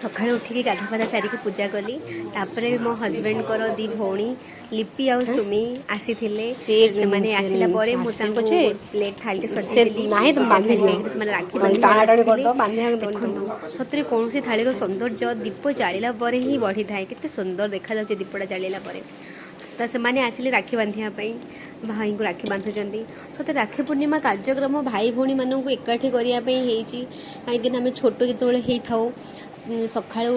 ସକାଳୁ ଉଠିକି ଗାଧା ପାଧା ସାରିକି ପୂଜା କଲି। ତାପରେ ମୋ ହଜବେଣ୍ଡଙ୍କର ଦି ଭଉଣୀ ଲିପି ଆଉ ସୁମି ଆସିଥିଲେ। ସେମାନେ ଆସିଲା ପରେ ମୁଁ ତାଙ୍କୁ ପ୍ଲେଟ୍ ଥାଳିଟେ ସଜେଇଦେଲି। ନାହିଁ, ତମେ ପୂଜା ବାନ୍ଧି ଥାଳି ଦିଅ। ନେଇକି ସେମାନେ ରାକ୍ଷୀ ନହେଲେ ବାନ୍ଧିବାକୁ ଟାଣା ଟାଣି ଆସିଥିଲେ। କରିଦବ, ବାନ୍ଧିବାକୁ ଦବନି ଦେଖନ୍ତୁ, ତମକୁ। ସତରେ କୌଣସି ଥାଳିର ସୌନ୍ଦର୍ଯ୍ୟ ଦୀପ ଜାଳିଲା ପରେ ହିଁ ବଢ଼ିଥାଏ। କେତେ ସୁନ୍ଦର ଦେଖାଯାଉଛି ଦୀପଟା ଜାଳିଲା ପରେ। ତ ସେମାନେ ଆସିଲେ ରାକ୍ଷୀ ବାନ୍ଧିବା ପାଇଁ। ଭାଇଙ୍କୁ ରାକ୍ଷୀ ବାନ୍ଧୁଛନ୍ତି। ସତରେ ରାକ୍ଷୀ ପୂର୍ଣ୍ଣିମା କାର୍ଯ୍ୟକ୍ରମ ଭାଇ ଭଉଣୀମାନଙ୍କୁ ଏକାଠି କରିବା ପାଇଁ ହେଇଛି, କାହିଁକିନା ଆମେ ଛୋଟ ଯେତେବେଳେ ହେଇଥାଉ, ସକାଳୁ,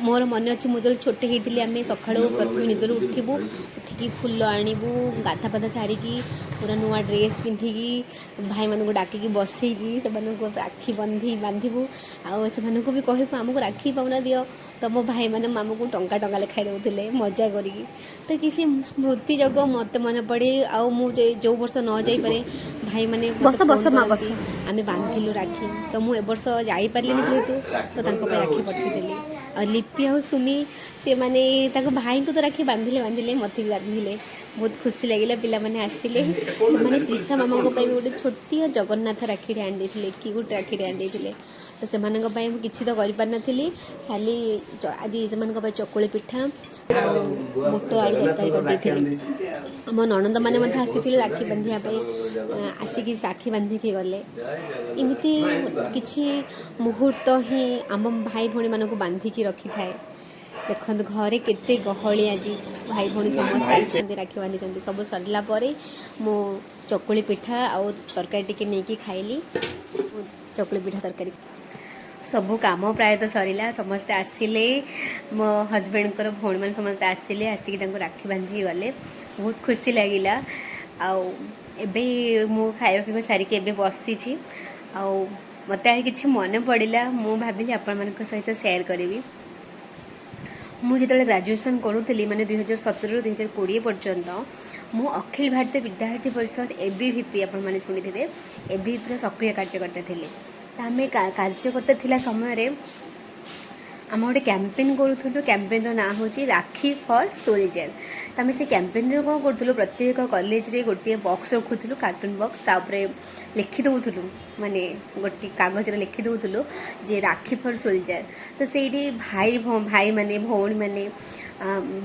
ମୋର ମନେ ଅଛି, ମୁଁ ଯେତେବେଳେ ଛୋଟ ହେଇଥିଲି, ଆମେ ସକାଳୁ ପ୍ରଥମେ ନିଦରୁ ଉଠିବୁ, ଉଠିକି ଫୁଲ ଆଣିବୁ, ଗାଧା ପାଧା ସାରିକି ପୁରା ନୂଆ ଡ୍ରେସ୍ ପିନ୍ଧିକି ଭାଇମାନଙ୍କୁ ଡାକିକି ବସେଇକି ସେମାନଙ୍କୁ ରାକ୍ଷୀ ବାନ୍ଧିବୁ ଆଉ ସେମାନଙ୍କୁ ବି କହିବୁ, "ଆମକୁ ରାକ୍ଷୀ ପାଉଣା ଦିଅ।" ତ ମୋ ଭାଇମାନେ ଆମକୁ ଟଙ୍କା ଟଙ୍କା ଲେଖାଏ ଦେଉଥିଲେ ମଜା କରିକି। ତ କିଛି ସ୍ମୃତି ଯୋଗ ମୋତେ ମନେ ପଡ଼େ। ଆଉ ମୁଁ ଯେଉଁ ବର୍ଷ ନ ଯାଇପାରେ, ଭାଇମାନେ ମୋତେ ବସ, ବସ ଫୋନ୍ ମା, ବସ। କରନ୍ତି, "ଆମେ ବାନ୍ଧିଲୁ ରାକ୍ଷୀ।" ତ ମୁଁ ଏ ବର୍ଷ ଯାଇପାରିଲିନି ଯେହେତୁ, ତ ତାଙ୍କ ପାଇଁ ରାକ୍ଷୀ ପଠେଇଦେଲି। ଆଉ ଲିପି ଆଉ ସୁମି, ସେମାନେ ତାଙ୍କ ଭାଇଙ୍କୁ ତ ରାକ୍ଷୀ ବାନ୍ଧିଲେ ବାନ୍ଧିଲେ, ମୋତେ ବି ବାନ୍ଧିଲେ। ବହୁତ ଖୁସି ଲାଗିଲା। ପିଲାମାନେ ଆସିଲେ। ସେମାନେ ତ୍ରିଷା ମାମାଙ୍କ ପାଇଁ ବି ଗୋଟେ ଛୋଟିଆ ଜଗନ୍ନାଥ ରାକ୍ଷୀଟେ ଆଣି ଦେଇଥିଲେ, କି ଗୋଟେ ରାକ୍ଷୀଟେ ଆଣି ଦେଇଥିଲେ। ତ ସେମାନଙ୍କ ପାଇଁ ମୁଁ କିଛି ତ କରିପାରିନଥିଲି, ଖାଲି ଆଜି ସେମାନଙ୍କ ପାଇଁ ଚକୁଳି ପିଠା ଆଉ ବୁଟ ଆଳୁ ତରକାରୀ କରିଦେଇଥିଲି। ଆମ ନଣନ୍ଦମାନେ ମଧ୍ୟ ଆସିଥିଲେ ରାକ୍ଷୀ ବାନ୍ଧିବା ପାଇଁ। ଆସିକି ରାକ୍ଷୀ ବାନ୍ଧିକି ଗଲେ। ଏମିତି କିଛି ମୁହୂର୍ତ୍ତ ହିଁ ଆମ ଭାଇ ଭଉଣୀମାନଙ୍କୁ ବାନ୍ଧିକି ରଖିଥାଏ। ଦେଖନ୍ତୁ, ଘରେ କେତେ ଗହଳି ଆଜି। ଭାଇ ଭଉଣୀ ସମସ୍ତେ ଆସିଛନ୍ତି, ରାକ୍ଷୀ ବାନ୍ଧିଛନ୍ତି। ସବୁ ସରିଲା ପରେ ମୁଁ ଚକୁଳି ପିଠା ଆଉ ତରକାରୀ ଟିକେ ନେଇକି ଖାଇଲି। ଚକୁଳି ପିଠା ତରକାରୀ। ସବୁ କାମ ପ୍ରାୟତଃ ସରିଲା। ସମସ୍ତେ ଆସିଲେ। ମୋ ହଜବେଣ୍ଡଙ୍କର ଭଉଣୀମାନେ ସମସ୍ତେ ଆସିଲେ, ଆସିକି ତାଙ୍କୁ ରାକ୍ଷୀ ବାନ୍ଧିକି ଗଲେ। ବହୁତ ଖୁସି ଲାଗିଲା। ଆଉ ଏବେ ମୁଁ ଖାଇବା ପିଇବା ସାରିକି ଏବେ ବସିଛି। ଆଉ ମୋତେ ଆଜି କିଛି ମନେ ପଡ଼ିଲା, ମୁଁ ଭାବିଲି ଆପଣମାନଙ୍କ ସହିତ ସେୟାର କରିବି। ମୁଁ ଯେତେବେଳେ ଗ୍ରାଜୁଏସନ୍ କରୁଥିଲି, ମାନେ 2017ରୁ 2020 ପର୍ଯ୍ୟନ୍ତ, ମୁଁ ଅଖିଳ ଭାରତୀୟ ବିଦ୍ୟାର୍ଥୀ ପରିଷଦ, ଏବିଭିପି, ଆପଣମାନେ ଶୁଣିଥିବେ, ଏବିଭିପିର ସକ୍ରିୟ କାର୍ଯ୍ୟକର୍ତ୍ତା ଥିଲି। ତ ଆମେ କାର୍ଯ୍ୟକର୍ତ୍ତା ଥିଲା ସମୟରେ ଆମେ ଗୋଟେ କ୍ୟାମ୍ପେନ୍ କରୁଥିଲୁ। କ୍ୟାମ୍ପେନ୍ର ନାଁ ହେଉଛି ରାକ୍ଷୀ ଫର୍ ସୋଲଜର। ତ ଆମେ ସେ କ୍ୟାମ୍ପେନ୍ରେ କ'ଣ କରୁଥିଲୁ? ପ୍ରତ୍ୟେକ କଲେଜରେ ଗୋଟିଏ ବକ୍ସ ରଖୁଥିଲୁ, କାର୍ଟୁନ୍ ବକ୍ସ। ତା ଉପରେ ଲେଖି ଦେଉଥିଲୁ, ମାନେ ଗୋଟିଏ କାଗଜରେ ଲେଖି ଦେଉଥିଲୁ ଯେ ରାକ୍ଷୀ ଫର୍ ସୋଲଜର। ତ ସେଇଠି ଭାଇମାନେ, ଭଉଣୀମାନେ,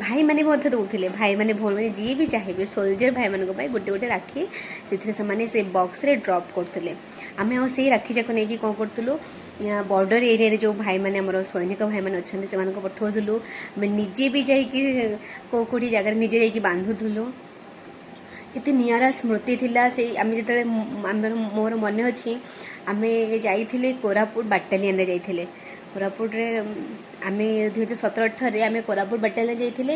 ଭାଇମାନେ ମଧ୍ୟ ଦେଉଥିଲେ। ଭାଇମାନେ, ଭଉଣୀମାନେ, ଯିଏ ବି ଚାହିଁବେ, ସୋଲଜର ଭାଇମାନଙ୍କ ପାଇଁ ଗୋଟେ ଗୋଟେ ରାକ୍ଷୀ ସେଥିରେ ସେମାନେ ସେ ବକ୍ସରେ ଡ୍ରପ୍ କରୁଥିଲେ। ଆମେ ଆଉ ସେଇ ରାକ୍ଷୀ ଯାକ ନେଇକି କ'ଣ କରୁଥିଲୁ? ବର୍ଡ଼ର ଏରିଆରେ ଯେଉଁ ଭାଇମାନେ, ଆମର ସୈନିକ ଭାଇମାନେ ଅଛନ୍ତି, ସେମାନଙ୍କୁ ପଠାଉଥିଲୁ। ଆମେ ନିଜେ ବି ଯାଇକି କେଉଁ କେଉଁଠି ଜାଗାରେ ନିଜେ ଯାଇକି ବାନ୍ଧୁଥିଲୁ। କେତେ ନିଆରା ସ୍ମୃତି ଥିଲା ସେଇ। ଆମେ ଯେତେବେଳେ ଆମର, ମୋର ମନେ ଅଛି, ଆମେ ଯାଇଥିଲେ କୋରାପୁଟ ବାଟାଲିୟନରେ ଯାଇଥିଲେ। କୋରାପୁଟରେ ଆମେ 2017-18ରେ ଆମେ କୋରାପୁଟ ବାଟାଲିୟନ ଯାଇଥିଲେ।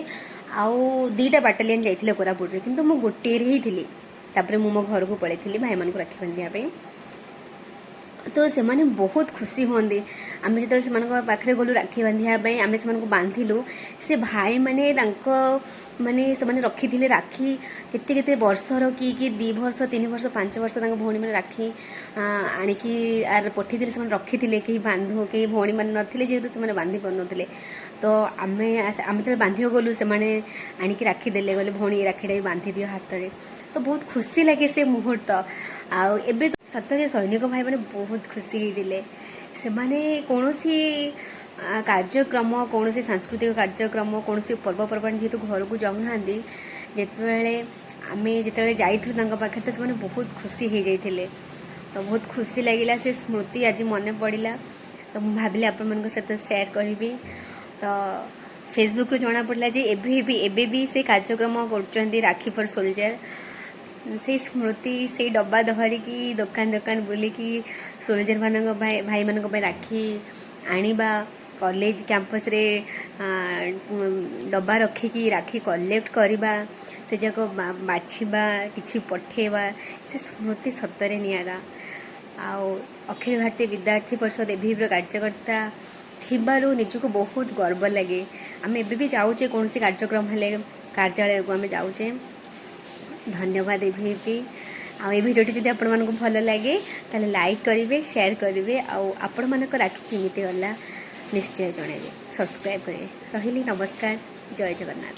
ଆଉ ଦୁଇଟା ବାଟାଲିୟନ ଯାଇଥିଲେ କୋରାପୁଟରେ, କିନ୍ତୁ ମୁଁ ଗୋଟିଏରେ ହିଁ ଥିଲି। ତାପରେ ମୁଁ ମୋ ଘରକୁ ପଳେଇଥିଲି ଭାଇମାନଙ୍କୁ ରାକ୍ଷୀ ବାନ୍ଧିବା ପାଇଁ। ତ ସେମାନେ ବହୁତ ଖୁସି ହୁଅନ୍ତି। ଆମେ ଯେତେବେଳେ ସେମାନଙ୍କ ପାଖରେ ଗଲୁ ରାକ୍ଷୀ ବାନ୍ଧିବା ପାଇଁ, ଆମେ ସେମାନଙ୍କୁ ବାନ୍ଧିଲୁ, ସେ ଭାଇମାନେ ତାଙ୍କ ମାନେ ସେମାନେ ରଖିଥିଲେ ରାକ୍ଷୀ କେତେ କେତେ ବର୍ଷର, କି କି 2 ବର୍ଷ, 3 ବର୍ଷ, 5 ବର୍ଷ, ତାଙ୍କ ଭଉଣୀମାନେ ରାକ୍ଷୀ ଆଣିକି ଆର ପଠେଇଥିଲେ। ସେମାନେ ରଖିଥିଲେ। କେହି ଭଉଣୀମାନେ ନଥିଲେ ଯେହେତୁ, ସେମାନେ ବାନ୍ଧି ପାରୁନଥିଲେ। ତ ଆମେ ଯେତେବେଳେ ବାନ୍ଧିବାକୁ ଗଲୁ, ସେମାନେ ଆଣିକି ରାକ୍ଷୀ ଦେଲେ। ଗଲେ, "ଭଉଣୀ, ଏ ରାକ୍ଷୀଟା ବି ବାନ୍ଧି ଦିଅ ହାତରେ।" ତ ବହୁତ ଖୁସି ଲାଗେ ସେ ମୁହୂର୍ତ୍ତ। ଆଉ ଏବେ ତ ସତରେ ସୈନିକ ଭାଇମାନେ ବହୁତ ଖୁସି ହେଇଥିଲେ। ସେମାନେ କୌଣସି କାର୍ଯ୍ୟକ୍ରମ, କୌଣସି ସାଂସ୍କୃତିକ କାର୍ଯ୍ୟକ୍ରମ, କୌଣସି ପର୍ବପର୍ବାଣି, ଯେହେତୁ ଘରକୁ ଯାଉନାହାନ୍ତି, ଯେତେବେଳେ ଆମେ ଯେତେବେଳେ ଯାଇଥିଲୁ ତାଙ୍କ ପାଖରେ, ତ ସେମାନେ ବହୁତ ଖୁସି ହେଇଯାଇଥିଲେ। ତ ବହୁତ ଖୁସି ଲାଗିଲା। ସେ ସ୍ମୃତି ଆଜି ମନେ ପଡ଼ିଲା, ତ ମୁଁ ଭାବିଲି ଆପଣମାନଙ୍କ ସହିତ ସେୟାର କରିବି। ତ ଫେସବୁକରୁ ଜଣାପଡ଼ିଲା ଯେ ଏବେ ବି ସେ କାର୍ଯ୍ୟକ୍ରମ କରୁଛନ୍ତି, ରାକ୍ଷୀ ଫର୍ ସୋଲଜର। ସେଇ ସ୍ମୃତି, ସେଇ ଡବା ଧରିକି ଦୋକାନ ଦୋକାନ ବୁଲିକି ସୋଲଜରମାନଙ୍କ ପାଇଁ, ଭାଇମାନଙ୍କ ପାଇଁ ରାକ୍ଷୀ ଆଣିବା, କଲେଜ କ୍ୟାମ୍ପସରେ ଡବା ରଖିକି ରାକ୍ଷୀ କଲେକ୍ଟ କରିବା, ସେ ଯାକ ବାଛିବା, କିଛି ପଠେଇବା, ସେ ସ୍ମୃତି ସତରେ ନିଆରା। ଆଉ ଅଖିଳ ଭାରତୀୟ ବିଦ୍ୟାର୍ଥୀ ପରିଷଦ ଏବିଭିପିର କାର୍ଯ୍ୟକର୍ତ୍ତା ଥିବାରୁ ନିଜକୁ ବହୁତ ଗର୍ବ ଲାଗେ। ଆମେ ଏବେ ବି ଯାଉଛେ, କୌଣସି କାର୍ଯ୍ୟକ୍ରମ ହେଲେ କାର୍ଯ୍ୟାଳୟକୁ ଆମେ ଯାଉଛେ। ଧନ୍ୟବାଦ ଏବିଭିପି। ଆଉ ଏ ଭିଡ଼ିଓଟି ଯଦି ଆପଣମାନଙ୍କୁ ଭଲ ଲାଗେ, ତାହେଲେ ଲାଇକ୍ କରିବେ, ସେୟାର କରିବେ ଆଉ ଆପଣମାନଙ୍କ ରାକ୍ଷୀ କେମିତି ଗଲା ନିଶ୍ଚୟ ଜଣାଇବେ। ସବସ୍କ୍ରାଇବ୍ କରିବେ। ରହିଲି, ନମସ୍କାର, ଜୟ ଜଗନ୍ନାଥ।